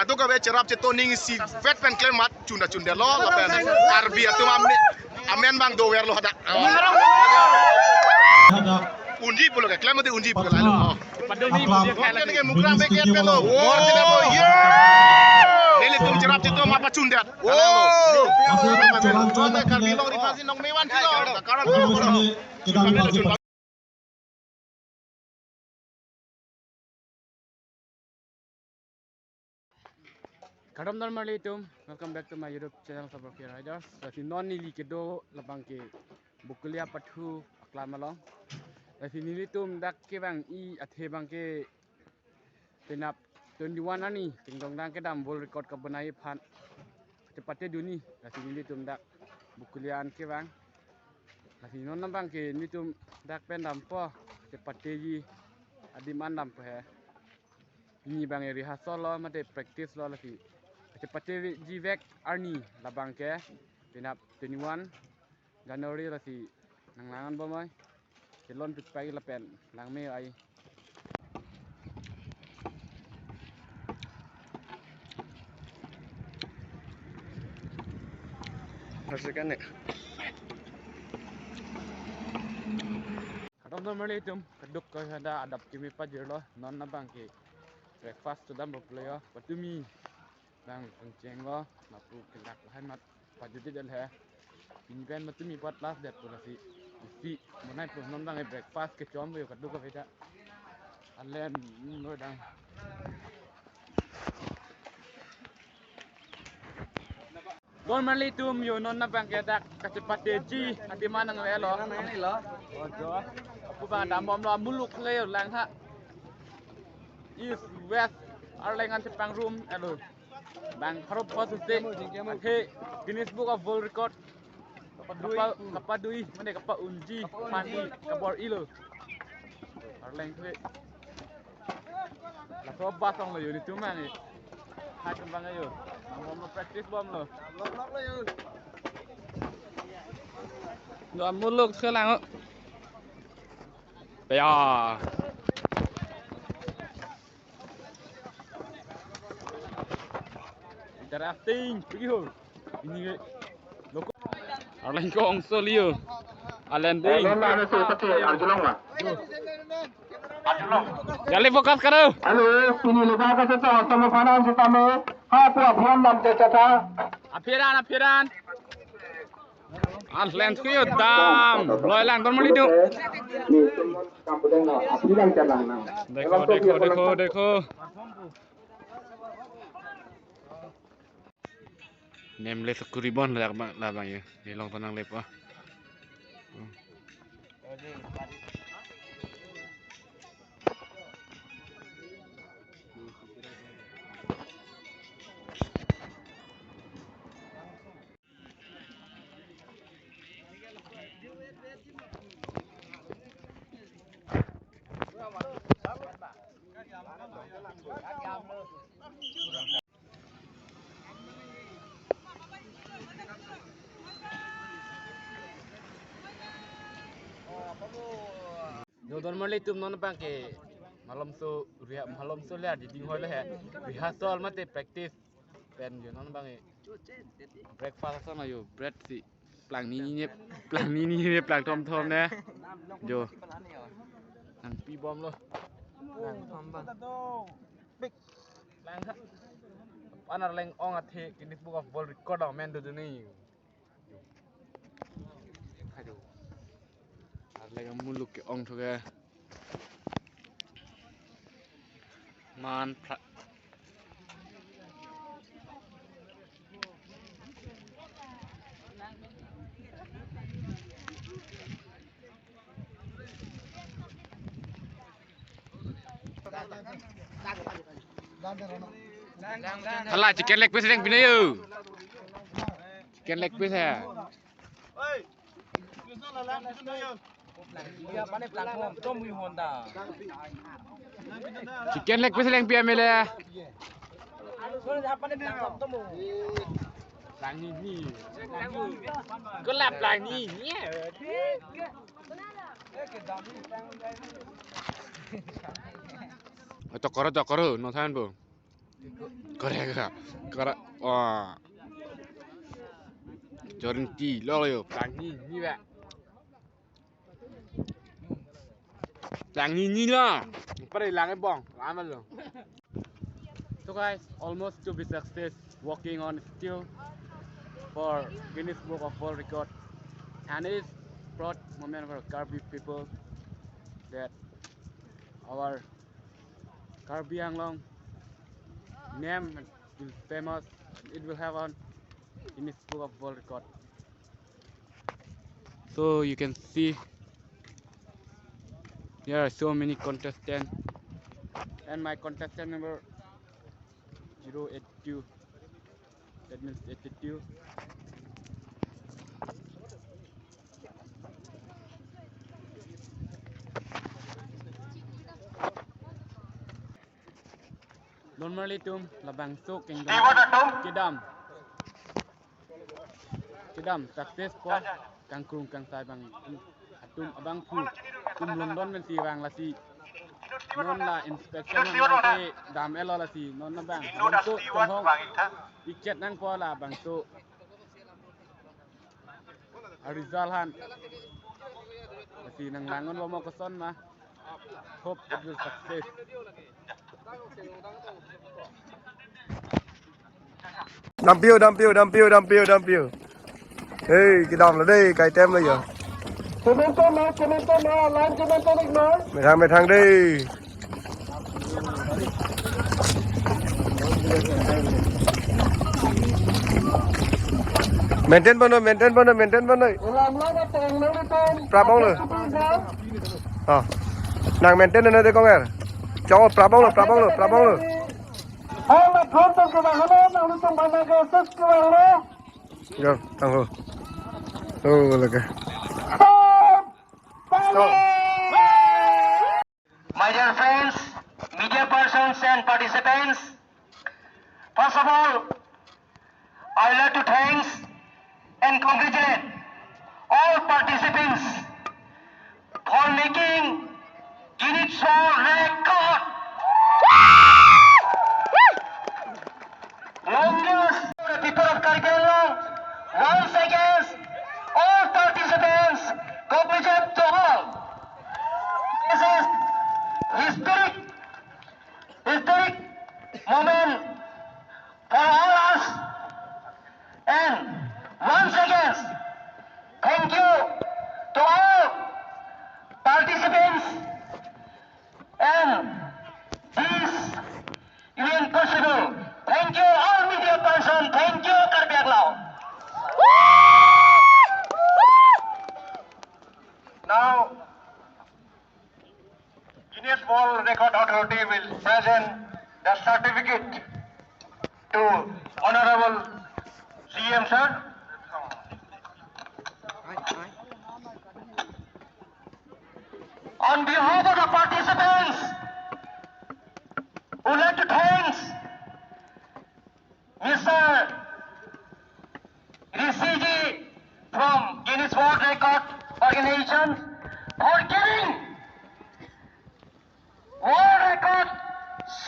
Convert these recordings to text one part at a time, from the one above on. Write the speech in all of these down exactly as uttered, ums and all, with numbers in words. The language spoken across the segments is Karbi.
Kadokave cherap cheto ning isivet pen klem amat chunda chunda lo lapen Karbi atum amen, amen abang dover lo hadak. Hadak. Unji pulo ke, klem mati unji pulo ke lalu. Aklam. Aklam. Oke, oke, mukra beke pelo. War sila bo. Yeah. Nelitum cherap cheto mapa chunda. Oh. Masuk ke jalan jalan. Karbi Anglong Riphazi nong mewan kilo. Karan, karan, karan. Kita Riphazi. Kardom don marli atum, welcome back to my YouTube channel, Sabor K Riders. Lasi non neli kedo labang ke Bokolia Pathu aklam along. Lasi nelitum dak kevang-i athe abang ke penap twenty-one arni, kingdong dang kedam world record kebonai aphan kachepate dunji, lasi nelitum dak Bokolia an kevang. Lasi non abang ke nelitum dak pen dampo, kachepateji adim an dampo he. Pini abang rehearsal lo, mate practice lo lasi. Kachepateji vek arni labang ke, penap twenty-one January lasi nanglang an bomai. Kelon pikpai lapen langme ai. Masukkan ya. Kardom don marli atum, kadokave hadak adap kimi pajirlo, non abang ke breakfast kedam bo pulo yo, patumi abang pangcheng lo, lapu kelak lahai amat pajutdet he. Pini pen patumi apot last det pulo si, isi bonai pu non abang ke breakfast kechom bo yo kadokave ta. Alen, mm, lo dang. Don marli atum yo non abang ke dak kachepateji adim an nang lo. Ojo. Apu abang dambomlo, amuluk le yo lang ha. East, West, Arleng an chepangrum elo. Bang pharo phos use. Athe Guinness Book of World Record. Kapa, kapadui, mane kapa-unji, pani, kabor-ilo. Arleng kre. Laso bus ong lo yo, nelitum abang ke. Hai kembang yo. Nang bomlo, practice bomlo. Dua muluk selang. Ya. Interesting, pergi ho. Ini ke. Loko. Arleng ko ongso liyo. Alen ding. Alen lah, ada tu, tapi arjulong lah. Jali fokus karo. Halo, pini lega kachethak semifinal sitame. Ha, pu aphiran dam chethak. Aphiran, aphiran. An lens ko yo dam. Loi lang don marli atum. Dekho, dekho, dekho, dekho. Nem le sukuri bon lak ma labang yo. Ye long tonang lepo. Yo don marli atum, non abang ke malomso reha-, malomso le adi ding hoi le he. Rehearsal mate practice pen yo non abang ke. Breakfast ason yo, bread si plangni ni ne, plangni ni ne, plangthom thom ne. Yo. Nangpi bomlo. Plangthom bang. Lang ha. An Arleng ong athe Guinness Book of World Record amen do duni. Aduh. Arleng muluk ke-ong thu ke. Man pra- Hala, chicken leg piece leng pine yo. Chicken leg piece he. Chicken leg piece leng pi amele. Plangni ni. Ko la plangni ni. Tokoro, tokoro, no than bo. Correct ka. Correct. Wah. Jorin ti lo yo. Tangni ni ba. Tangni ni lo. Pare lang e bong. Lama lo. So guys, almost to be success, working on still for Guinness Book of World Record. And it's proud moment for Karbi people that our Karbi Anglong name will famous, it will have on Guinness Book of World Record. So you can see there are so many contestants, and my contestant number zero eight two. That means eighty-two. Normally tum labangso kingdom kedam. Kedam success po kangkrung kangsai abang atum abangphu tum London pensi vang lasi non la inspection nang ke dam elo lasi non abang bangso tonghong iket nangpo labangso a result han lasi nang langon bomo koson ma. Hope it will success. Dampio, dampio, dampio, dampio, dampio. Hey, kedam lo dei, kai tem lo yo. Cement na, cement na, line cement na iknoi. Methang, methang dei. Maintain bono, maintain bono, maintain bono. Ulang lang ateng lo itum. Prapong lo. Ateng itum, ya. Oh. Nang maintain na dei konger. Chong prapong lo, prapong lo, prapong lo. Hai, ma drone tong kevang halo, nanglitum bana ke ses kevang lo. Yo, tangho. Oh, lake. Stop! Stop. My dear friends, media persons and participants, first of all, I would like to thanks and congratulate all participants for making Guinness World Record. Longest the people of Karbi Anglong, once again, all participants, congratulate to all. This is historic, historic moment for all us. And once again, thank you to all participants and this event possible. Thank you all media person. Thank you Karbi Anglong. Now, Guinness World Record Authority will present the certificate to Honorable C M sir. On behalf of the participants, would like to thanks Mister Rishi ji from Guinness World Record Organization for giving World Record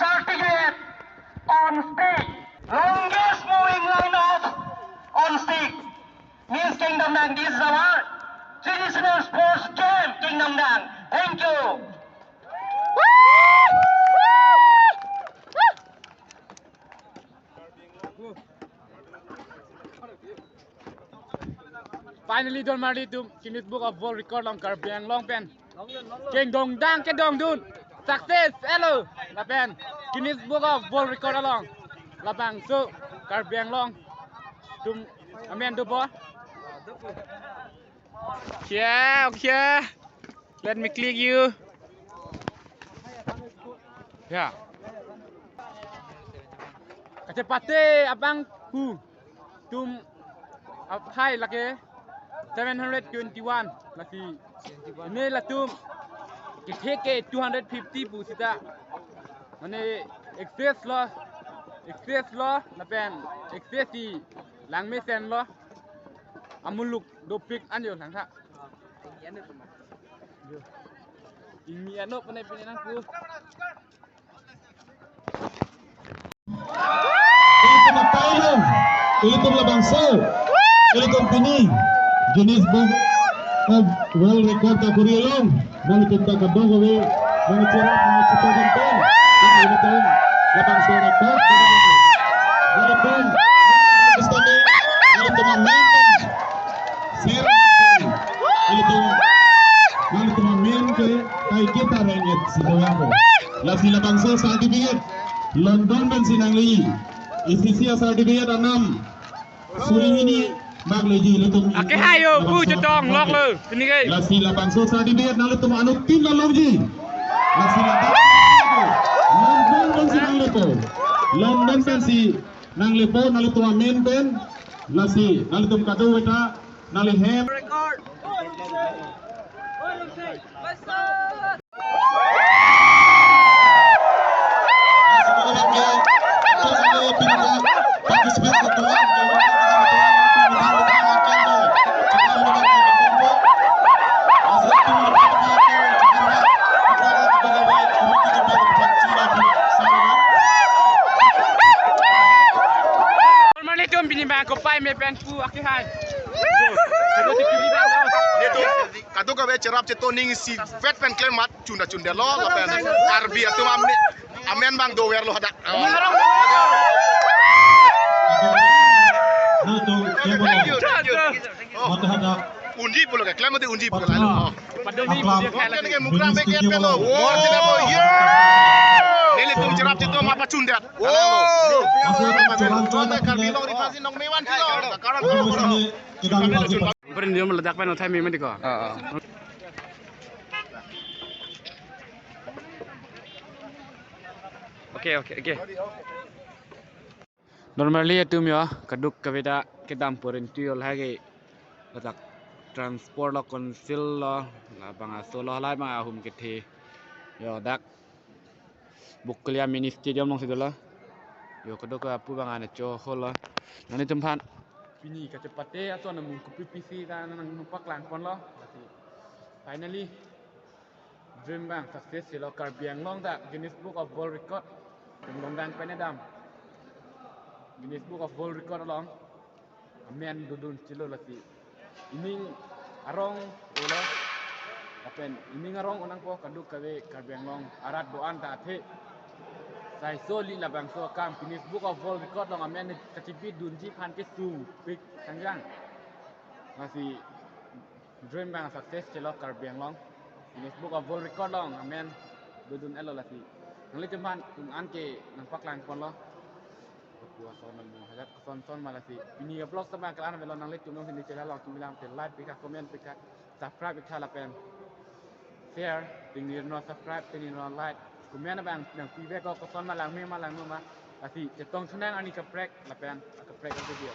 certificate on stick. Longest moving line of on stick means King Damdang. This is our traditional sports game, King Damdang. Thank you. Finally, don marli atum Guinness Book of World Record along Karbi Anglong pen kengdong dang kedongdun success elo lapen Guinness Book of World Record along labangso Karbi Anglong atum amen dopo. Okay, okay. Let me click you. Ya. Kachepate abangphu atum aphai lake seven hundred twenty-one lasi ne latum kethe ke two hundred fifty pu sita mane excess lo, excess lo lapen excess si langmesen lo amuluk dopik anjo langtha. Ingni ano pene pene nangpu. Ilitum labangso, ilitum pini Guinness Book of World Record ta kuri along, nanglitum ta kadokave, nangcherap, nangchito kan pen, ilitum labangso record, ilitum, ilitum amen pen, share pen, ilitum, ilitum amen ke, kai kita rengit si doang ko. Lasi labangso certificate, London pensi nangli, isi isi a certificate anam, suri hini bak leji ilitum. Ake hayo, bu chetong, lok lo, sini ke. Lasi labangso certificate nanglitum anuttin la longji. Lasi la London pensi nanglepo. London pensi nanglepo, nanglitum amen pen. Lasi nanglitum kadokave ta nangli hem. Normally tum bini bang kopai me pen pu ake hai. Kadokave cherap cheto ning isi vet pen klem mat chunda chunda lo lapen Karbi atum amen, amen bang dover lo hadak. Thank you, thank you. Mata hadak. Undi pulo ke, klem mati undi pulo. Padoni. Aklam. Oke, oke, mukram beket pelo. Wow, yeah. Nelitum cherap cheto mapa chundat. Wow. Masuk ke jalan. Kota Karbi Anglong Riphazi nong mewan silo. Sekarang. Beri dia meledak pen othai memang diko. Oke, oke, oke. Normally atum yo, kadokave ta kedam porin tu yo lagi ladak transport lo, council lo, labang aso lo, halai bang ahum kethe. Yo dak Bokolia mini stadium alongsi dolo. Yo kadokave apu bang ane cho holo. Nanglitum aphan pini kachepate ason amung kopi pisi ta nangpaklang ponlo. Lasi finally dream bang success silo, Karbi Anglong ta Guinness Book of World Record. Tum longdang pen edam Guinness Book of World Record along amen dodun chilo lasi. Ining arong ulo. Lapen ining arong unang po kadokave Karbi Anglong arat do-an ta athe. Sai soli labangso akam Guinness Book of World Record along amen kachebi dunji aphan kesung pik sangjang. Lasi dream bang success chelo Karbi Anglong. Guinness Book of World Record along amen dodun-etlo lasi. Nanglitum aphan tum an ke nangpaklang ponlo. Kepu ason namu hajat koson son ma lasi. Pini vlog ta bang kelang avelo, nanglitum nong hini channel along tum bilang te like pika, comment pika, subscribe pika lapen share, tingir no subscribe, tingir no like, comment abang nangpibe ko koson ma langme ma langno ma. Lasi chetong thanang ani kaprek lapen akaprek video.